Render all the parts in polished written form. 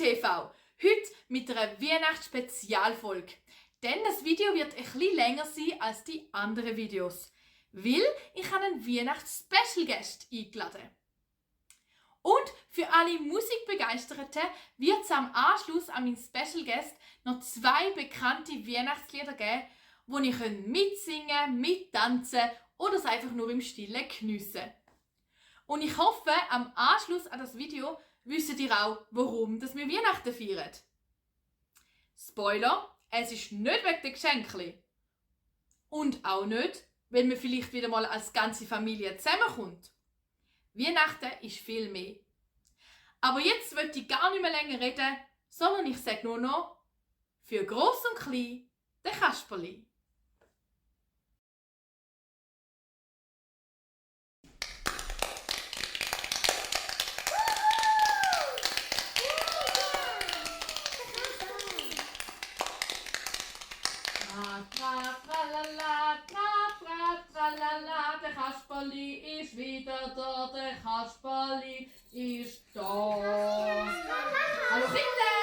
TV. Heute mit einer Weihnachtsspezialfolge. Denn das Video wird ein bisschen länger sein als die anderen Videos. Weil ich habe einen Weihnachts-Special-Guest eingeladen. Und für alle Musikbegeisterten wird es am Anschluss an meinen Special Guest noch 2 bekannte Weihnachtslieder geben, wo ich mitsingen, mittanzen oder es einfach nur im Stillen geniessen. Und ich hoffe, am Anschluss an das Video wisst ihr auch, warum wir Weihnachten feiern. Spoiler, es ist nicht wegen der Geschenke. Und auch nicht, wenn man vielleicht wieder mal als ganze Familie zusammenkommt. Weihnachten ist viel mehr. Aber jetzt will ich gar nicht mehr länger reden, sondern ich sage nur noch, für Gross und Klein, der Kasperli. Tralala, der Kasperli ist wieder da, der Kasperli ist da. Hallo Kinder!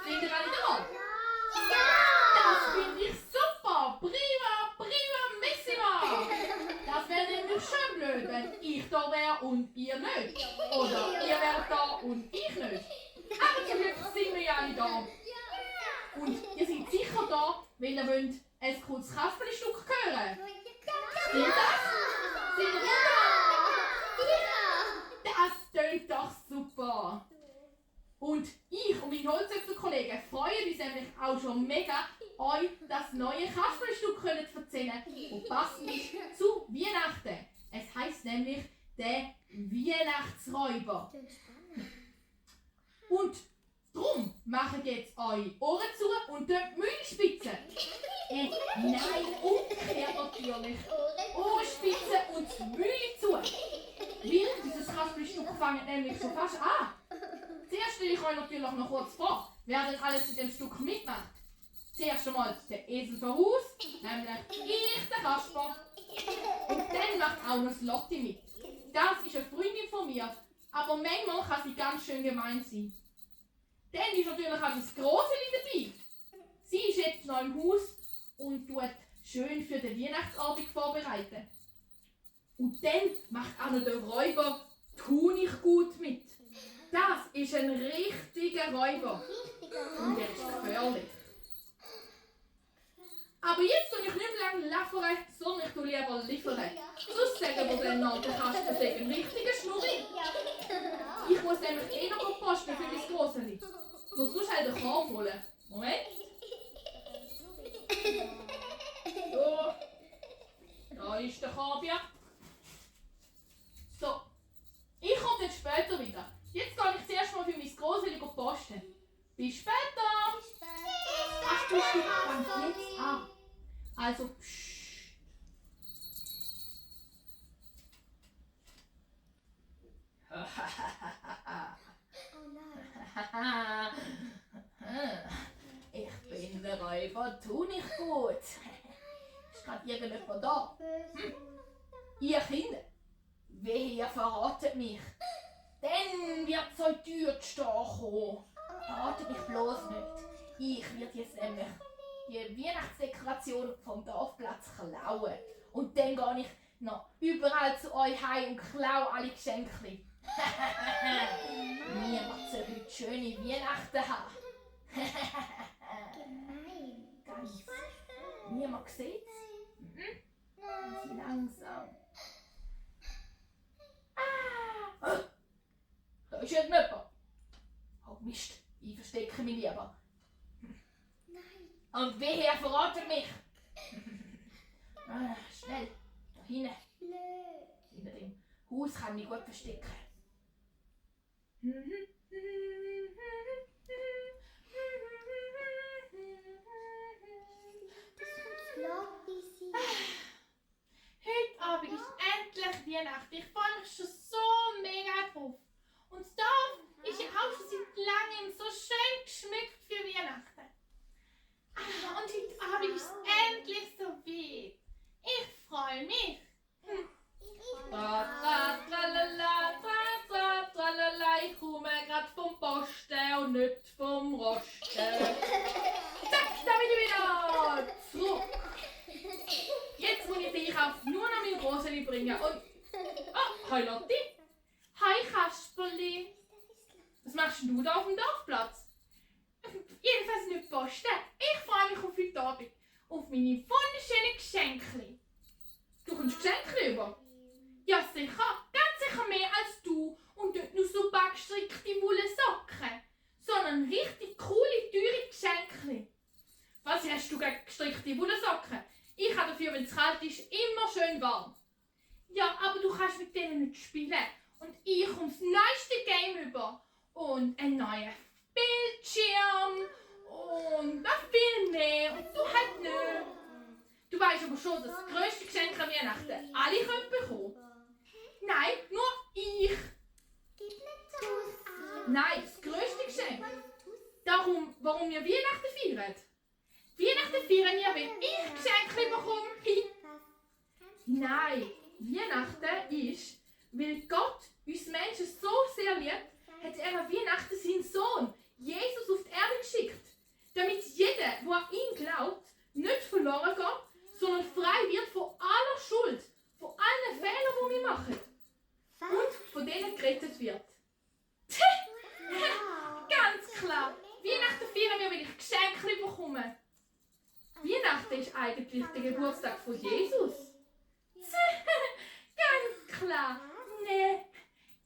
Sind ihr alle da? Ja! Das finde ich super! Prima, Missima! Das wäre nämlich schön blöd, wenn ich da wäre und ihr nicht. Oder ihr wärt da und ich nicht. Aber zum Glück sind wir ja alle da. Und ihr seid sicher da, weil ihr wollt ein kurzes Kasperli-Stück hören. Stimmt das? Sind ihr da? Das tönt doch super. Und ich und mein Holzhäcksler-Kollege freuen uns nämlich auch schon mega, euch das neue Kasperli-Stück zu erzählen, das passend ist zu Weihnachten. Es heisst nämlich der Weihnachtsräuber. Und drum macht jetzt eure Ohren zu und die Mühlspitzen. Nein, umgekehrt natürlich. Ohrenspitze und die Mühle zu. Weil dieses Kasperli-Stück fängt nämlich schon fast an. Zuerst stelle ich euch natürlich noch kurz vor, wer denn alles in dem Stück mitmacht. Zuerst einmal der Esel voraus, nämlich ich, der Kasper. Und dann macht auch noch das Lotti mit. Das ist eine Freundin von mir, aber manchmal kann sie ganz schön gemein sein. Dann ist natürlich auch das Grosseli dabei. Sie ist jetzt noch im Haus und tut schön für den Weihnachtsabend vorbereiten. Und dann macht auch noch der Räuber Honiggut mit. Das ist ein richtiger Räuber. Und der ist gefährlich. Aber jetzt tue ich nicht mehr lange liefern, sondern ich tue lieber liefern. Sonst sagen wir dann noch, der Kasper sei ein richtiger Schnurri. Ich muss nämlich noch posten für mein Grosseli. Ich muss nur schnell den Korb holen. Moment. So. Da ist der Korb, ja. So. Ich komme dann später wieder. Jetzt gehe ich zuerst mal für mein Grosseli posten. Bis später. Ach, du fängst jetzt an. Also, pssst. Oh nein. Ich bin der Räuber Honiggut. Ist gerade irgendjemand da? Ihr Kinder, wehe, ihr verratet mich. Dann wird es euch teuer zu stehen kommen. Verratet mich bloß nicht. Ich werde jetzt nämlich die Weihnachtsdekoration vom Dorfplatz klauen. Und dann gehe ich noch überall zu euch heim und klaue alle Geschenke. Niemand soll heute schöne Weihnachten haben. Nein. Ganz. Niemand sieht es. Langsam. Ah! Da ist irgendjemand. Oh Mist, ich verstecke mich lieber. Nein. Und wehe, verratet mich. Schnell, da hinten. Hinter dem Haus kann ich mich gut verstecken. Heute Abend ist endlich Weihnachten. Ich freue mich schon so mega drauf. Und das Dorf ist ja auch schon seit langem so schön geschmückt für Weihnachten. Und heute Abend ist endlich so weit. Ich freue mich. Tralala, tralala, ich komme gerade vom Posten. bringen. Und... Oh, hi Lotti. Hi Kasperli. Was machst denn du da auf dem Dorfplatz? Jedenfalls nicht posten. Ich freue mich auf heute Abend. Auf meine wunderschönen Geschenke. Du kommst Geschenke über? Ja sicher. Ganz sicher mehr als du. Und nicht nur so gestrickte Wollsocken. Sondern richtig coole, teure Geschenke. Was hast du gegen gestrickte Wollsocken? Ich habe dafür, wenn es kalt ist, immer schön warm. Ja, aber du kannst mit denen nicht spielen. Und ich komme das neueste Game über. Und einen neuen Bildschirm. Und noch viel mehr. Und du halt nicht. Du weißt aber schon, dass das grösste Geschenk an Weihnachten alle können bekommen. Nein, nur ich. Nein, das grösste Geschenk. Darum, warum wir Weihnachten feiern. Weihnachten feiern wir, weil ich Geschenke bekomme. Nein, Weihnachten ist, weil Gott uns Menschen so sehr liebt, hat er an Weihnachten seinen Sohn, Jesus, auf die Erde geschickt. Damit jeder, der an ihn glaubt, nicht verloren geht, sondern frei wird von aller Schuld, von allen Fehlern, die wir machen. Und von denen gerettet wird. Ganz klar. Weihnachten feiern wir, weil ich Geschenke bekomme. Weihnachten ist eigentlich der Geburtstag von Jesus. Ganz klar. Nee.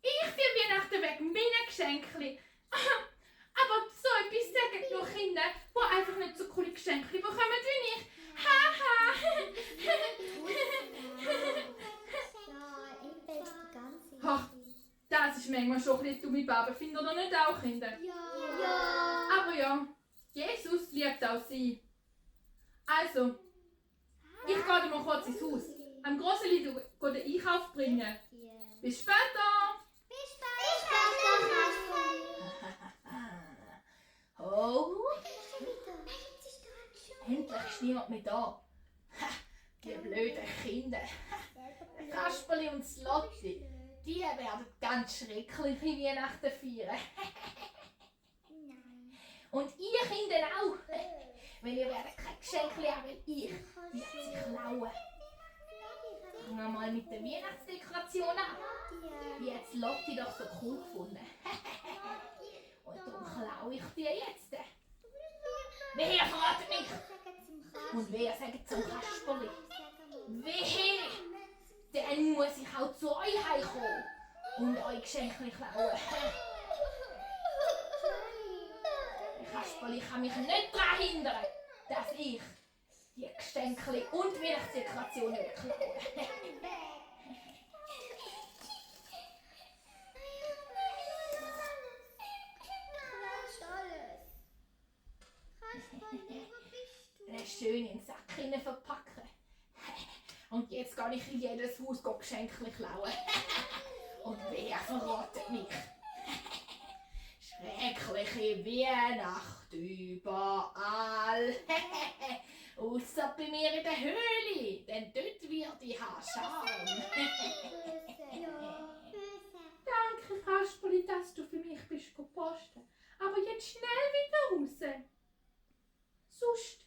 Ich feiere Weihnachten wegen meiner Geschenke. Aber so etwas sagen nur Kinder, die einfach nicht so coole Geschenke bekommen wie ich. Haha. Ach, das ist manchmal schon ein bisschen dumme Baben. Findet ihr nicht auch, Kinder? Ja. Aber ja, Jesus liebt auch sie. Also, ich gehe mal kurz ins Haus. Am Grosseli den Einkauf bringen. Bis später! Oh, endlich ist niemand mehr da. Die blöden Kinder. Kasperli und Slotti, die werden ganz schreckliche Weihnachten feiern. Und ihr Kinder auch. Weil ihr werdet kein Geschenk haben, weil ich werde sie klauen. Fangen wir mal mit der Weihnachtsdekoration an. Die hat Lotti doch so cool gefunden. Und darum klaue ich die jetzt. Wer verratet mich? Und wer sagt zum Kasperli? Wer? Dann muss ich auch zu euch heimkommen und euch Geschenke klauen. Kasperli kann mich nicht daran hindern, dass ich die Geschenke und Weihnachtsdekorationen klaue. Schön in den Sack verpacken. Und jetzt gehe ich in jedes Haus Geschenke klauen. Und wer verratet mich? Schreckliche Weihnacht überall. Ausser bei mir in der Höhle, denn dort wird ich Scham. Danke, Kasperli, dass du für mich bist gepostet. Aber jetzt schnell wieder raus. Sonst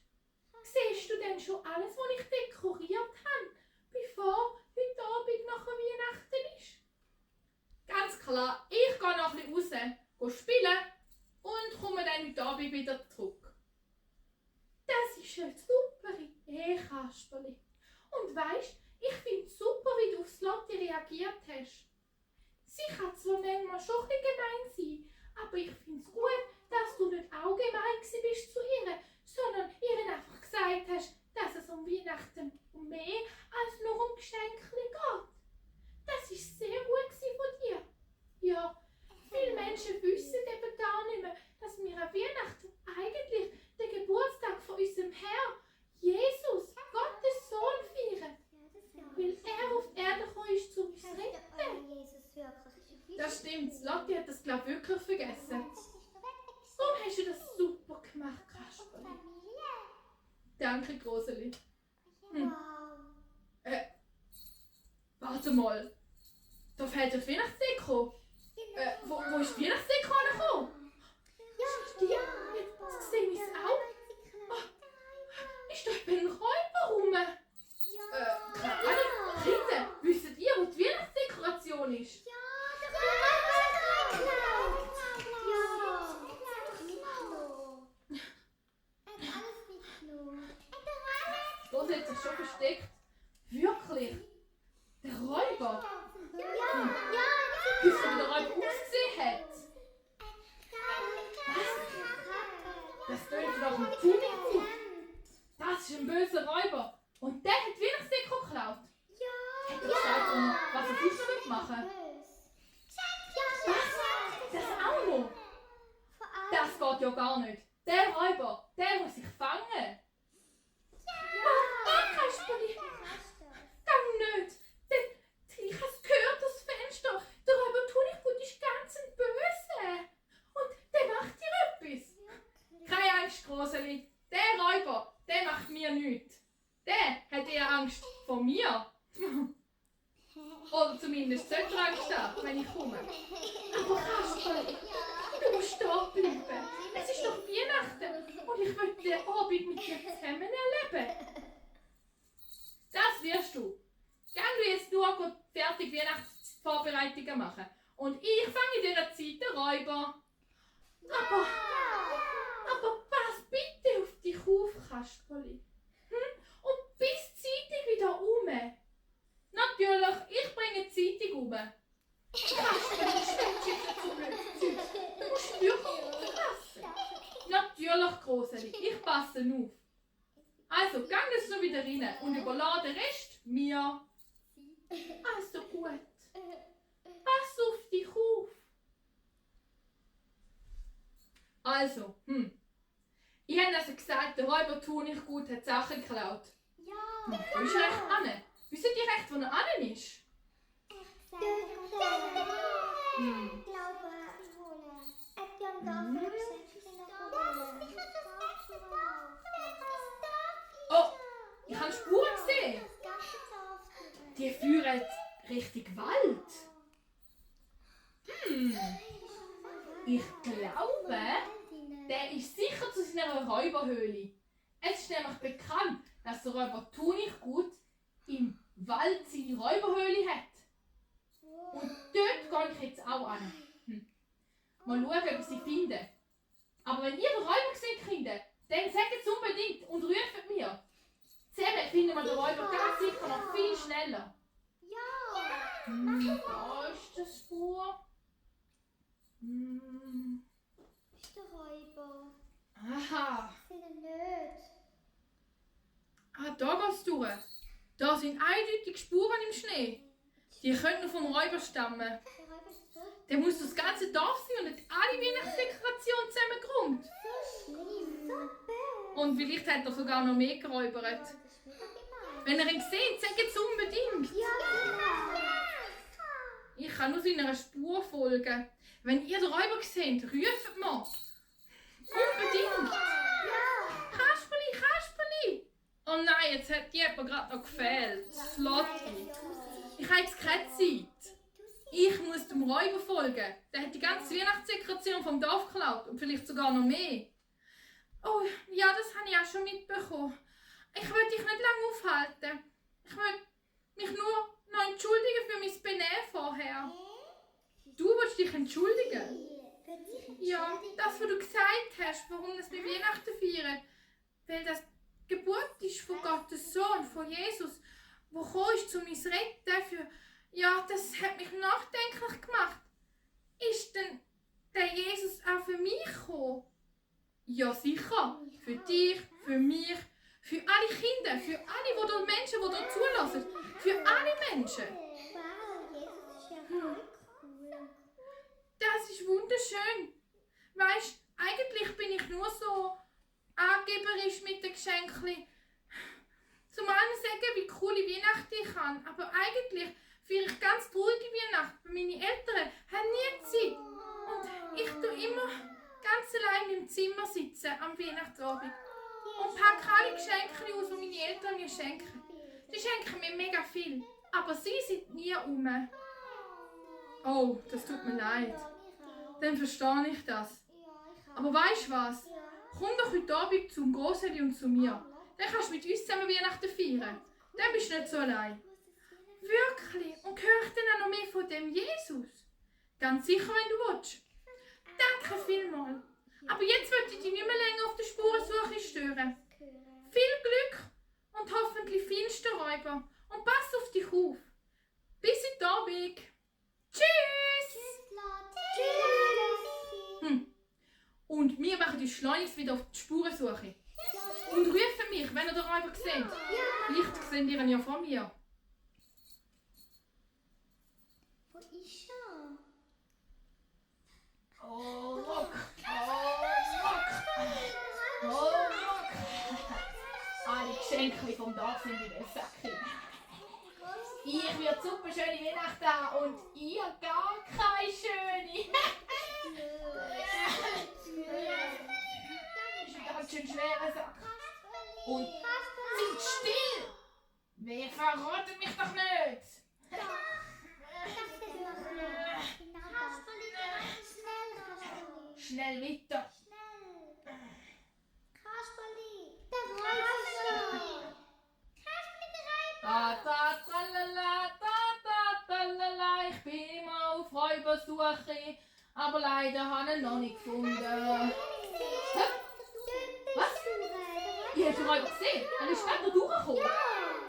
siehst du denn schon alles, was ich dekoriert habe, bevor heute Abend nach Weihnachten ist? Ganz klar, ich gehe noch ein bisschen raus, spielen und komme dann heute Abend wieder zurück. Das ist eine super Idee, Kasperli. Und weisst, ich finde es super, wie du auf Lotti reagiert hast. Sie kann zwar manchmal schon ein bisschen gemein sein, aber ich finde es gut, dass du nicht auch gemein bist zu ihr, sondern ihr einfach gesagt hast, dass es um Weihnachten um mehr als nur um Geschenke geht. Das war sehr gut von dir. Ja, viele Menschen wissen eben gar nicht mehr, dass wir an Weihnachten eigentlich den Geburtstag von unserem Herr, Jesus, Gottes Sohn, feiern. Weil er auf die Erde gekommen ist, zu uns zu retten. Das stimmt, Lotti hat das glaube ich wirklich vergessen. Warum hast du das super gemacht, Kasperli? Danke, Groseli. Warte mal. Da fehlt das Weihnachtsdeko. Wo ist die Weihnachtsdeko gekommen? Ja, stimmt. Jetzt sehe ich es auch. Oh, ist da ein Räuber rum? Keine Ahnung. Kinder, wisst ihr Große hat sich schon versteckt. Wirklich? Der Räuber? Wie so der Räuber ausgesehen hat? Das tönt doch ein Tunnel. Das ist ein böser Räuber. Und der hat Weihnachtsdeko geklaut. Hat er gesagt, was er sonst noch mitmachen? Was? Das auch noch? Das geht ja gar nicht. Der Räuber, der muss sich fangen. Oh, Kasperli! Gang nicht! Ich habe es gehört, das Fenster. Der Räuber Tunichgut ist ganz ein Böse. Und der macht dir etwas. Keine Angst, Groseli. Der Räuber, der macht mir nichts. Der hat eher Angst vor mir. Oder zumindest sollte er Angst haben, wenn ich komme. Aber Kasperli, du musst da bleiben. Es ist doch Weihnachten und ich will den Abend mit dir zusammen erleben. Das wirst du. Geh du jetzt nur fertig Weihnachtsvorbereitungen machen. Und ich fange in dieser Zeit den Räuber. Aber pass bitte auf dich auf, Kasperli. Und bis die Zeitung wieder um. Natürlich, ich bringe die Zeitung um. Kasperli, stellst jetzt nicht so blöd. Du musst wirklich aufpassen. Natürlich, Groseli, ich passe auf. Also, geh jetzt so wieder rein und überlade den Rest mir. Also gut. Pass auf dich auf. Also, ich habe also gesagt, der Räuber Tunichgut hat Sachen geklaut. Wo ist er recht an? Wisst ihr recht, wo er an ist? Oh, ich habe Spuren gesehen. Die führen Richtung Wald. Ich glaube, der ist sicher zu seiner Räuberhöhle. Es ist nämlich bekannt, dass der Räuber Tunichgut im Wald seine Räuberhöhle hat. Und dort gehe ich jetzt auch an. Mal schauen, ob ich sie finde. Aber wenn ihr den Räuber gesehen Kinder, dann sagt es unbedingt und ruft mir. Zusammen finden wir den Räuber ganz sicher noch viel schneller. Da ist die Spur. Ist der Räuber? Aha. Nicht. Da geht's durch. Da sind eindeutig Spuren im Schnee. Die könnten vom Räuber stammen. Der Räuber ist tot. Der muss das ganze Dorf sein und hat alle Weihnachtsdekorationen zusammengeräumt. So schlimm. Und vielleicht hat er sogar noch mehr geräubert. Das ist mega gemein. Wenn ihr ihn seht, sagt es unbedingt. Ich kann nur seiner Spur folgen. Wenn ihr den Räuber seht, ruft mal. Unbedingt. Kasperli, Kasperli. Oh nein, jetzt hat die mir gerade noch gefehlt. Slotti. Ich habe jetzt keine Zeit. Ich muss dem Räuber folgen. Der hat die ganze Weihnachtsdekoration vom Dorf geklaut und vielleicht sogar noch mehr. Oh, ja, das habe ich auch schon mitbekommen. Ich will dich nicht lange aufhalten. Ich will mich nur noch entschuldigen für mein Benehmen vorher. Du willst dich entschuldigen? Ja, das, was du gesagt hast, warum wir Weihnachten feiern. Weil das die Geburt ist von Gottes Sohn, von Jesus, der gekommen ist, um uns retten. Ja, das hat mich nachdenklich gemacht. Ist denn der Jesus auch für mich gekommen? Ja, sicher. Für dich, für mich, für alle Kinder, für alle die Menschen, die hier zulassen. Für alle Menschen. Wow, Jesus ist ja voll cool. Das ist wunderschön. Weisst, eigentlich bin ich nur so angeberisch mit den Geschenken. Zum einen sagen, wie coole Weihnachten ich habe, aber eigentlich feiere ich ganz traurige Weihnachten. Meine Eltern haben nie Zeit. Und ich tue immer ganz allein im Zimmer sitzen am Weihnachtsabend und packe alle Geschenke aus, die meine Eltern mir schenken. Die schenken mir mega viel, aber sie sind nie um. Oh, das tut mir leid. Dann verstehe ich das. Aber weißt du was? Komm doch heute Abend zum Grosseli und zu mir. Dann kannst du mit uns zusammen Weihnachten feiern. Dann bist du nicht so allein. Wirklich? Und höre ich dann auch noch mehr von dem Jesus? Ganz sicher, wenn du willst. Danke vielmals. Aber jetzt möchte ich dich nicht mehr länger auf der Spurensuche stören. Viel Glück und hoffentlich Räuber. Und pass auf dich auf. Bis in die Abend. Tschüss! Und wir machen uns schleunigst wieder auf die Spurensuche. Und rufen mich, wenn ihr den Räuber seht. Vielleicht seht ihr ihn ja vor mir. Wo ist er? Oh, Rock! Oh, Rock! Oh, Rock! Alle Geschenke vom Dorf sind in den Säckchen. Ich würde super schöne Weihnachten haben und ihr gar keine schöne. Das ist ein ganz schön schwerer Sack. Und sind still! Wer verratet mich doch nicht! Schnell weiter! Da da tralala, da tralala, ich bin immer auf Räubersuche, aber leider habe ich ihn noch nicht gefunden. Was? Ihr habt den Räuber gesehen? Er ist gerade durchgekommen.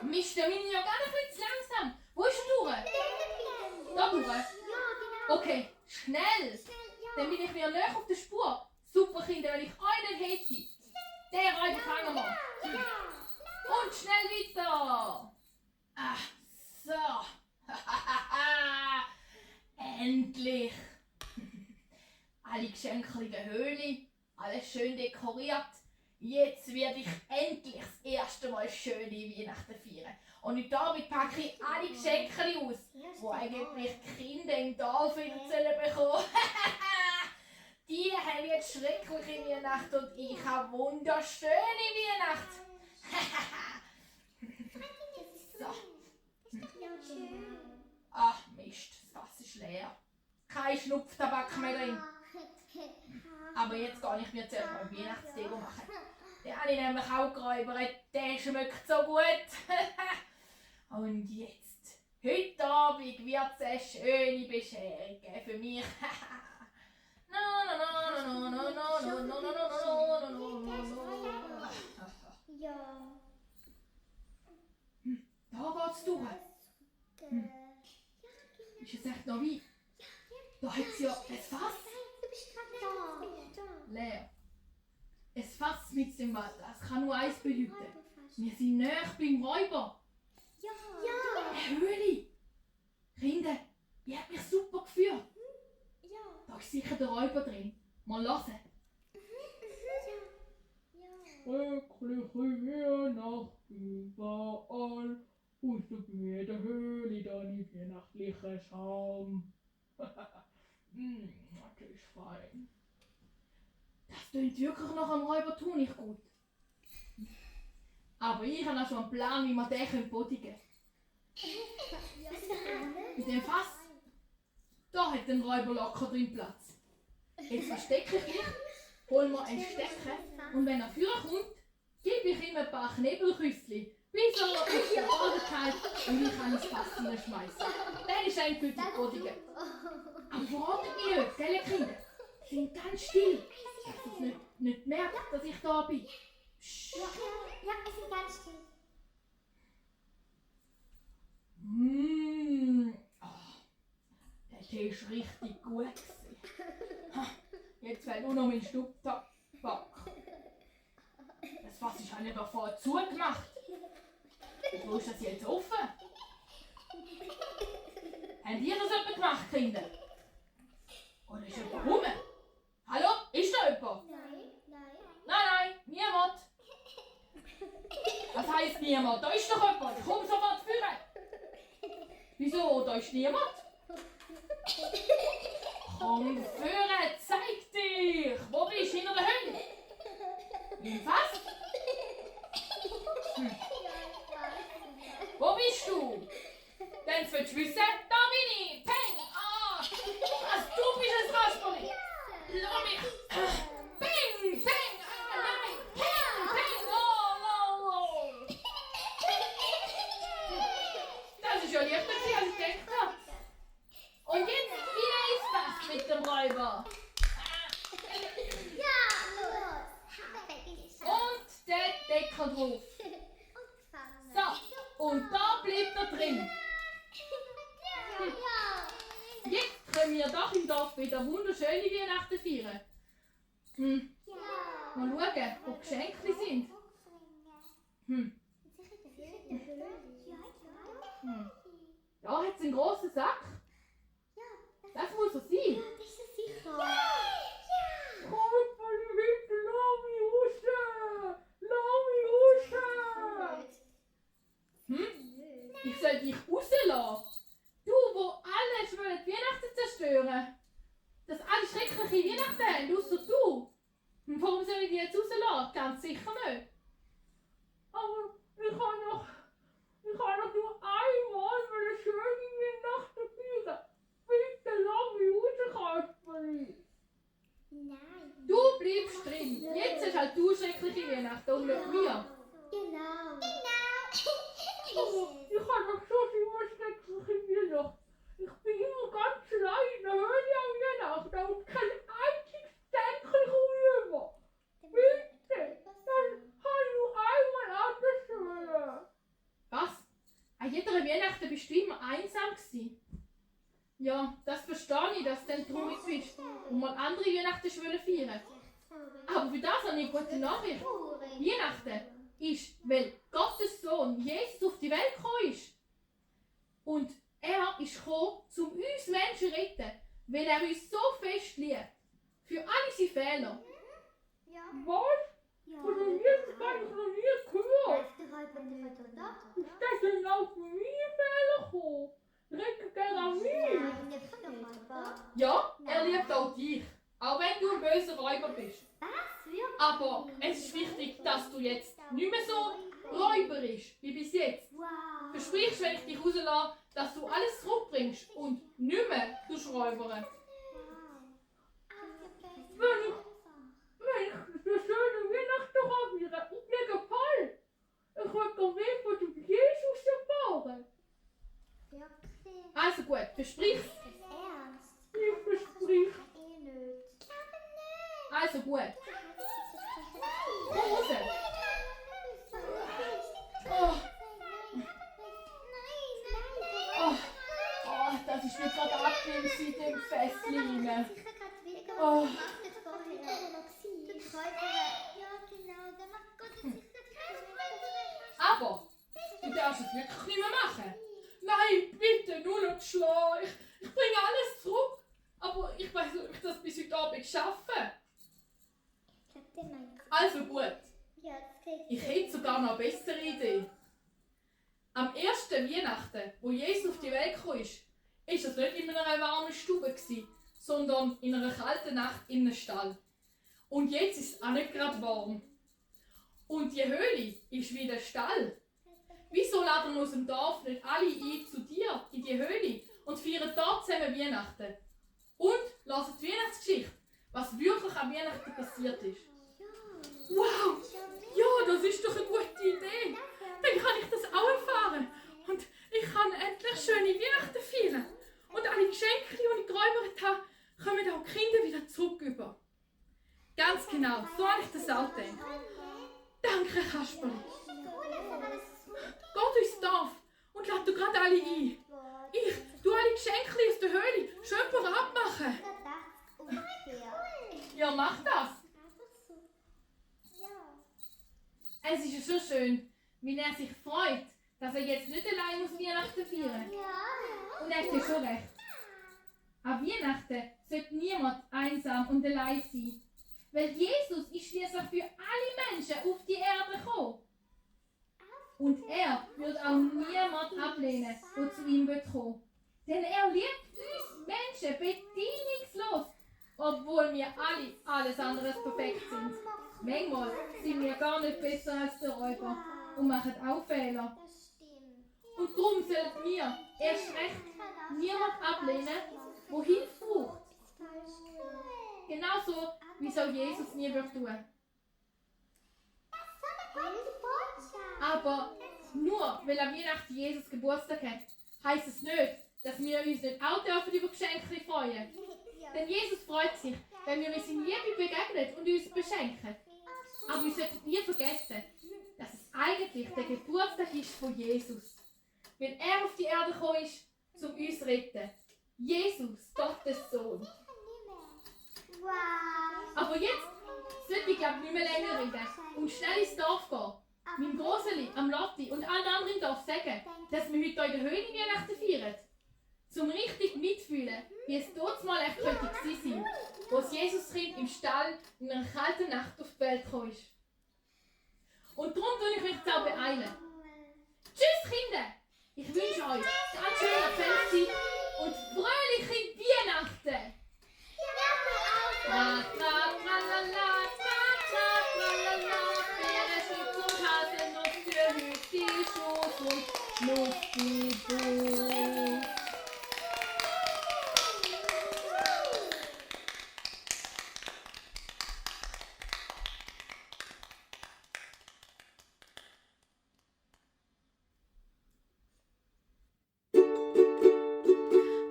Mist, der bin ich ja gar nicht zu langsam. Wo ist er durch? Da durch? Okay, schnell! Dann bin ich wieder näher auf der Spur. Super, Kinder, wenn ich einen hätte. Den Räuber fangen wir. Und schnell weiter! Ah, so. Endlich. Alle Geschenke in der Höhle, alles schön dekoriert. Jetzt werde ich endlich das erste Mal schöne Weihnachten feiern. Und heute Abend packe ich alle Geschenke aus, die eigentlich die Kinder im Dorf wieder bekommen. Die haben jetzt schreckliche Weihnachten und ich habe wunderschöne Weihnachten. So. Ach Mist, das Fass ist leer. Kein Schnupftabak mehr drin. Aber jetzt gehe ich mir zuerst mal ein Weihnachtsdeko machen. Den habe ich nämlich auch geräubert. Der schmeckt so gut. Und jetzt, heute Abend wird es eine schöne Bescherung geben für mich. Ja. Da geht's durch. Ist es echt noch weit? Da hat es ja ein Fass. Du bist gerade da. Leer. Ein Fass mit dem Wald. Das kann nur eins bedeuten. Wir sind näher beim Räuber. Ja. Eine Höhle. Kinder, die hat mich super geführt. Ja. Da ist sicher der Räuber drin. Mal hören. Schreckliche Weihnacht überall. Und du bei jeder Höhle deine weihnachtliche Scham. Das ist fein. Das klingt wirklich nach einem Räubertun nicht gut. Aber ich habe auch schon einen Plan, wie wir den bodigen können. In dem Fass, da hat ein Räuber locker drin Platz. Jetzt verstecke ich mich, hol mir einen Stecker und wenn er vorkommt, gebe ich ihm ein paar Knebelküsschen, bis er auf den Boden fällt und ich kann ins Fass hineinschmeißen. Dann ist er endgültig bodigen. Aber verratet mich nicht, gell Kinder? Sind ganz still, dass ihr nicht merkt, dass ich da bin. Psst. Ja, wir sind ganz still. Der Tee war richtig gut. Jetzt fehlt nur noch mein Stubtabak. Das Fass ist nicht davor zugemacht. Wo ist das jetzt offen? Habt ihr das jemand gemacht, Kinder? Oder ist jemand rum? Hallo? Ist da jemand? Nein, niemand. Was heisst niemand? Da ist doch jemand. Ich komme sofort führen. Wieso? Da ist niemand? Komm führen, zeig dich. Wo bist du? Hinter der Höhle? Im Fass? Wo bist du? Dann willst du wissen, da bin ich. Peng! Ah! Was, du bist ein Kasperli? Lass mich! Peng! Peng! Ah, nein! Peng! Peng! Oh, oh, oh! Das ist ja leichter, als ich gedacht habe. Und jetzt wieder ins Fass mit dem Räuber. Und der Deckel drauf. So, und da im Dorf wieder wunderschöne Weihnachten feiern? Mal schauen, wo Geschenke sind. Da hat es einen grossen Sack. Das muss er sein. Bitte, lass mich raus! Ich soll dich rauslassen. Du, wo alle wollen die Weihnachten zerstören. Dass alle schreckliche Weihnachten haben, ausser du. Und warum soll ich dich jetzt rauslassen? Ganz sicher nicht. Aber ich kann doch nur einmal eine schöne Weihnachten feiern. Bitte lass mich raus, Kasperli. Nein. Du bleibst drin. Jetzt hast halt du schreckliche Weihnachten und nicht mir. Genau. Aber ich habe doch so viel schreckliche Weihnachten. Ich bin immer ganz allein in der Höhle an Weihnachten und kein einziges Tänzchen rüber. Bitte, dann kann ich nur einmal anders hören. Was? An jeder Weihnachten bist du immer einsam gewesen? Ja, das verstehe ich, dass du dann traurig bist und mal andere Weihnachten feiern. Aber für das habe ich eine gute Nachricht. Weihnachten ist, weil Gottes Sohn Jesus auf die Welt gekommen ist. Und er ist gekommen, um uns Menschen zu retten, weil er uns so fest liebt. Für alle seine Fehler. Was? Von dem Jesus habe ich noch nie gehört. Ist das denn auch von mir Fehler gekommen? Rettet er an mich? Ja, er liebt auch dich. Auch wenn du ein böser Räuber bist. Aber es ist wichtig, dass du jetzt nicht mehr so räuberisch wie bis jetzt. Versprichst, wenn ich dich rauslasse, dass du alles zurückbringst und nicht mehr räubern. Wenn ich eine schöne Weihnachten habe, und mir gefällt, ich will doch mehr von dem Jesus erfahren. Also gut, versprichst. Ich versprich. Also gut. Komm raus. Oh, das ist mir gerade abgenehm seit dem Festlein. Oh. Aber du darfst es wirklich nicht mehr machen. Nein, bitte, nur noch schlagen. Ich bringe alles zurück. Aber ich weiß nicht, ob ich das bis heute Abend schaffe. Also gut. Ich hätte sogar noch eine bessere Idee. Am ersten Weihnachten, wo Jesus auf die Welt kam, ist es nicht in einer warmen Stube, sondern in einer kalten Nacht in einem Stall. Und jetzt ist es auch nicht gerade warm. Und die Höhle ist wie der Stall. Wieso laden wir aus dem Dorf nicht alle ein zu dir in die Höhle und feiern dort zusammen Weihnachten? Und hören die Weihnachtsgeschichte, was wirklich an Weihnachten passiert ist. Wow! Ja, das ist doch eine gute Idee. Dann kann ich das auch erfahren. Und ich kann endlich schöne Weihnachten feiern. Und alle Geschenke, die ich geräubert habe, kommen auch die Kinder wieder zurück über. Ganz genau, so habe ich das auch gedacht. Danke, Kasperli. Geh durchs Dorf und lade gerade alle ein. Ich tue alle Geschenke aus der Höhle schön parat machen. Ja, mach das. Es ist ja so schön, wie er sich freut, dass er jetzt nicht allein muss Weihnachten feiern. Und er hat ja schon recht. An Weihnachten sollte niemand einsam und allein sein. Weil Jesus ist schließlich für alle Menschen auf die Erde gekommen. Und er wird auch niemand ablehnen, der zu ihm kommen. Denn er liebt uns Menschen bedingungslos, obwohl wir alle alles andere als perfekt sind. Manchmal sind wir gar nicht besser als der Räuber und machen auch Fehler. Und darum sollten wir erst recht niemand ablehnen, der Hilfe braucht. Genauso wie es auch Jesus nie wird tun. Aber nur weil an Weihnachten Jesus Geburtstag hat, heisst es nicht, dass wir uns nicht auch dürfen über Geschenke freuen. Denn Jesus freut sich, wenn wir uns in Liebe begegnen und uns beschenken. Aber wir sollten nie vergessen, dass es eigentlich der Geburtstag ist von Jesus. Weil er auf die Erde gekommen ist, um uns zu retten. Jesus, Gottes Sohn. Wow. Aber jetzt sollte ich glaube nicht mehr länger reden und schnell ins Dorf gehen. Meinem Groseli, am Lotti und allen anderen im Dorf sagen, dass wir heute hier in der Höhle Weihnachten feiern. Zum richtig mitfühlen, wie es dort mal echt könnte gewesen sein, wo das Jesuskind im Stall in einer kalten Nacht auf die Welt gekommen ist. Und darum tue ich mich jetzt auch beeilen. Tschüss Kinder! Ich wünsche euch ganz schöne Festzeit und fröhliche Weihnachten! Tra, tra, tralala, tra, tra, tralala, Pferde, Schutz und Haselnuss, für Hütti, Schuss und Nussbibus.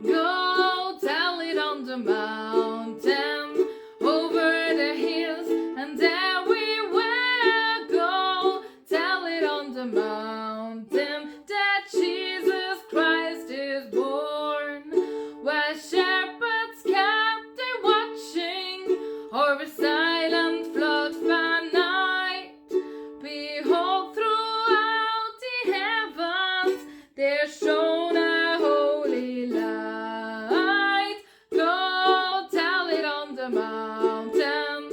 Go tell it on the mountain, over the hills and everywhere. Go tell it on the mountain that Jesus Christ is born. Where shepherds kept their watching over silent floods by night. Behold, throughout the heavens there shone a holy light. Go tell it on the mountain,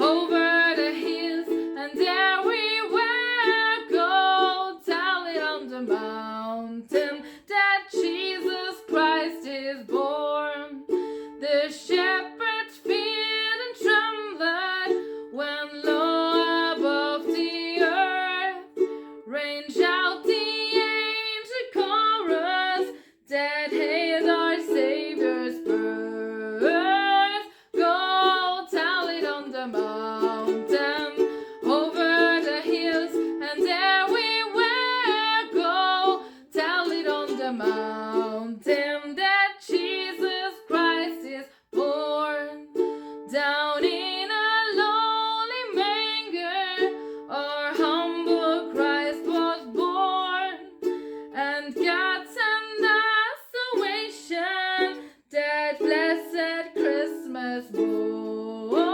over the hills and everywhere. Go tell it on the mountain that Jesus Christ is born. The shepherds feared and trembled when low above the earth ranged out the angel chorus that hailed our Savior's birth. Go tell it on the mountain, over the hills and everywhere. Go tell it on the mountain that Jesus Christ is born. Down in a lowly manger, our humble Christ was born, and God sent us salvation, that blessed Christmas morn.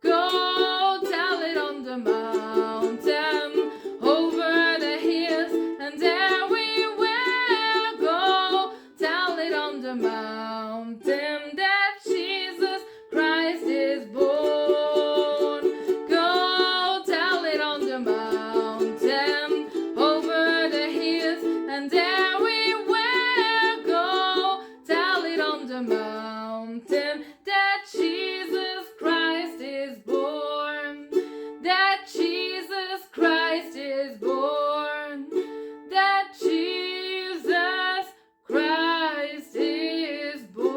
Go tell it on the mountain, over the hills and everywhere. Go tell it on the mountain that Jesus Christ is born. Go tell it on the mountain, over the hills and everywhere. Go tell it on the mountain that Jesus Christ is born. That Jesus Christ is born. That Jesus Christ is born.